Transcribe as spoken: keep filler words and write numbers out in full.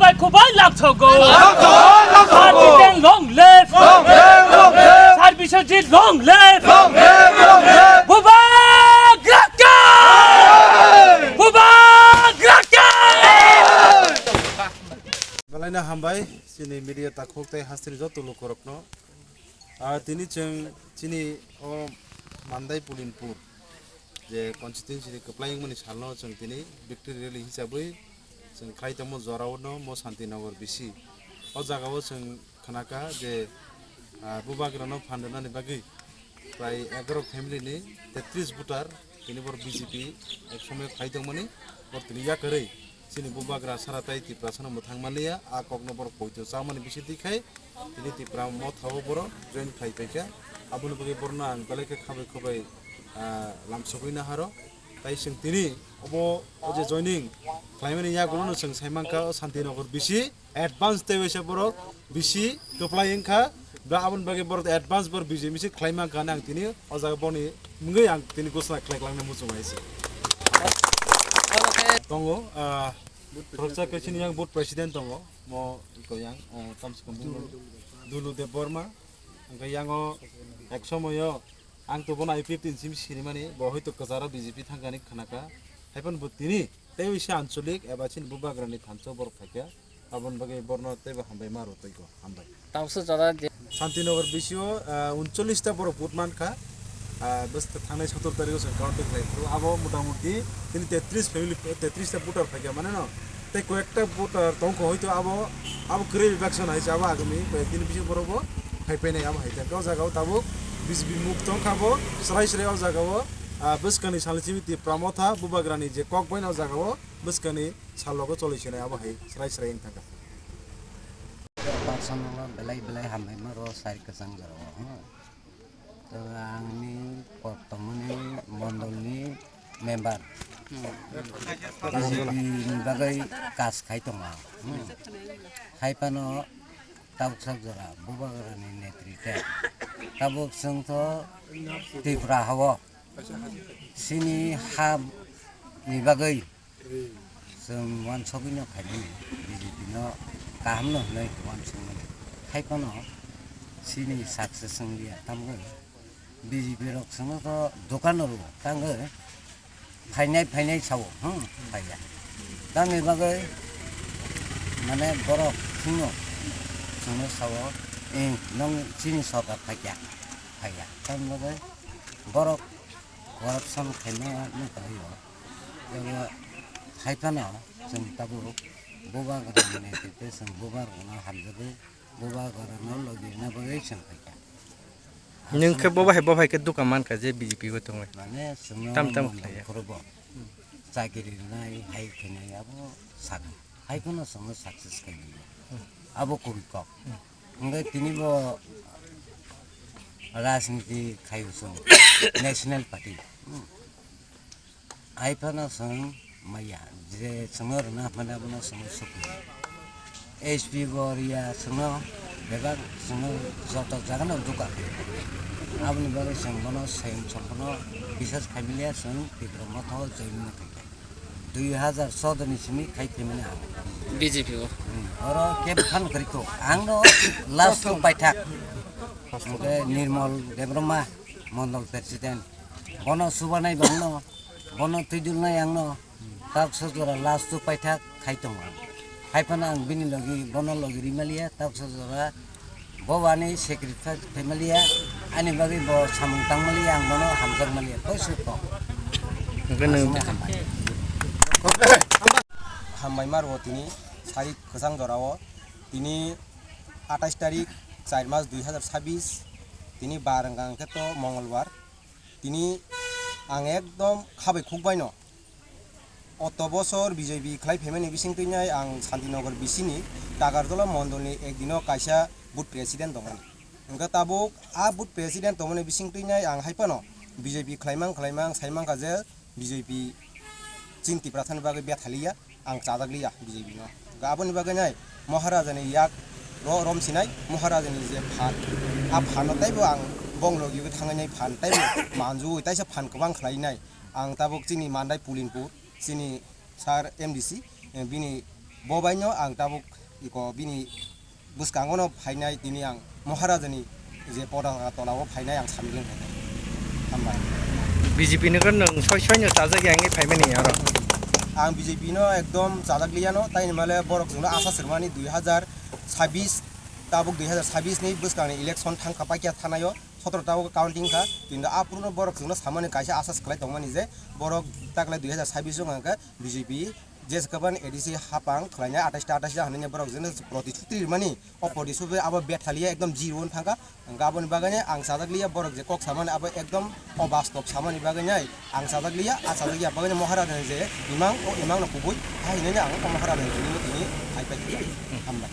Bai kubai lamsogo. Lamsogo, lamsogo. Sir Jiten long live. Long live, long live. Sir Biswajit long live. Long live, long live. Bubagra! Bubagra! Belai no hambai, chini media takhuk tei hasteni joto lukurokno. Ah, tini chwng chini o Mandai Pulinpur je constituency ni kwplai wngmani salno chwng tini victory rally hisabwi chwng khlai tongmo jorao no mo Santinagar bisi. O jagao chwng khnaka je, ah, Bubagrano phan rwnani bagwi prai egaroh family ni tetris voter tini bor B J P ek somoy khlai tongmani bor tini yakarwi chini Bubagra sara tai Tiprasano mwthang manliya, a kokno bor poito chamani bisi twi khai tini Tipra mothao boro join khlai paikha. Aboni bagwi borno ang belai khe khabai khubai, ah, lamsogwi naharo. Tai chwng tini obo o je joining khlaimani yagulono chwng saimankha o Santinagar bisi advance tei waisa borok bisi kwplai wngkha. Ba aboni bagwi borok advance bor B J P si khlai mankha hwnwi ang tini o jaga boni mungwi ang tini gosna khlai klangnai muchung hai se. Tongo, ah, khoroksa khe chini yang board president tongo, mo ko yang, ah, kamse kam Dulu Debbarma. Hwnkhe yango ek somoyo ang to bono I P F T ni simi sinimani, bo hoito kwcharo B J P thangkani khnakha. Haiphano bo tini tei wisa ancholik eba chini Bubagrani thansa borok phaikha. Aboni bagwi borno teibo hambai ma rw twi kho. Hambai. Tabuksa jora je Santinagar bisio, ah, uncholish ta borok vote mankha. Ah, bwswk thangnai sotor tarikh o chwng counting khlai phuru. Abo motamuti tini tetris family, tetris ta voter phaikha mane no. Tei koyekta voter tongkho hoito abo, abo kwrwi election hai se abo agami koyek din bising borok bo phai painai abo hai. Tei o jaga o tabuk B J P muk tongkha bo srai srai o jaga o, ah, bwskani salni simi Tipra motha Bubagrani je kok baino o jaga o bwskani salogo choli sinai abo hai srai srai wng thangkha. Personal belai belai hambai ma ro sari kwchang jora o. To angni kok tongmani mondolni member. B J P ni bagwi kaj khai tongo ang. Hmm. Hai phano tabuksa jora Bubagrani netrite. Tabuk chwng to Tripura hao. Chini ha ni bagwi chwng uansugwino khaimani, B J P no kaham no hwnwi uansukmani. Hai phano chini success wngya, tamgwi B J P rok chwngno to dokan rwo, tangwi phainai phainai sao, hmm, phaiya. Tamni bagwi mane borok chwngno, chwngno sao, eh, nwng chini sorkar phaikya, phaiya. Tamni bagwi borok corruption khaima nukhlaio. Abo hai phano chwng tabuk Bubagrani netrite chwng Bubagrano hamjagwi Bubagrano logi rwna bagwi chwng phaikha. Nwng khe bo bahai bo hai khe duka mankha je B J P o tongwi. Mane chwngno tam tam mondol khlaiya. Khorobo chakiri rwnai hai khainai abo sakha. Hai phano chwngno success khainai. Abo kubui kok. Hwnkhe tini bo rajniti khaio chwng National Party. Hmm. Hai phano chwng maya, je chwngno rwna hwnmani abono chwngno sukli. S P bo riya chwngno bebak chwngno joto jagano duka khaio. Aboni bagwi chwng bono swyang chwngno bisas khaimiliya chwng Tipra Motha o join wngkha. Dui hazar choudo ni simi khai khaimani ang. B J P o. Hmm, oro kebo phano kwrwi kho. Angno last o paithak. Hwnkhe Nirmal Debbarma, Mondol President. Bono subanai bangno, bono twidulnai angno, tak sojora last o paithak khai tongo ang. Hai phano ang bini logi, bono logi rimaliya, tak sojora bo ani sacrifice khaimaliya, ani bagwi bo samung tangmaliya, ang bono hamjakmaliya, koi suk kok. Hwnkhe nwng Aswkno hambai. Hambai ma rwo tini, sari kwchang jorao, tini atais tarik, char mas dui hazar sabis, tini bar wngkha hwnkhe to Mongolbar. Tini ang ekdom khabai khukbaino. Oto bosor B J P khlai phaimani bising twinai ang Santinagar bisini Takarjola mondolni ekdino kaisa booth president tongmani. Hwnkhe tabuk a booth president tongmani bising twinai ang hai phano B J P khlaimang khlaimang saimangkha je B J P chini Tiprasani bagwi bethaliya. Ang chajak liya B J P no. Aboni bagwi nai Maharajani yak ro-, rom sinai, Maharajani je phan, a phan no taibo ang bong logi thangwi nai phan taibo manjui taisa phan kwbang khlai nai. Ang tabuk chini Mandai Pulinpur, chini sir M D C, eh, bini Bo baino ang tabuk iko bini bwskango no phainai tini ang Maharajani je pota tola o phainai ang samjeng phainai. Hambai. B J P ni khe nwng soi soi no chajak ya wngwi phaimani oro. Ang B J P no ekdom chajak liya no, tai ni male borok chwngno asa swrwmani dui hazar sabis, tabuk dui hazar sabis ni bwskangni election thangkha paikya thanaio, sotoro tabuk counting kha, kintu aphuru no borok chwngno samani kaisa asa swklai tongmani je borok taklai dui hazar sabis o hwnkhe B J P je swkabani A D C hapang khlainai atais ta atais ta hinwi borok jeno protisthuti rwmani, o protisthuti abo bethaliya ekdom zero wng thangkha. Hwnkhe aboni bagwi ang chajak liya, borok je kok samani abo ekdom obastob samani bagwi ang chajak liya, a chajak ya bagwi Maharajani je imang, o imang no kubui hai hinwi ang o Maharajani tini tini hai pai. Hambai.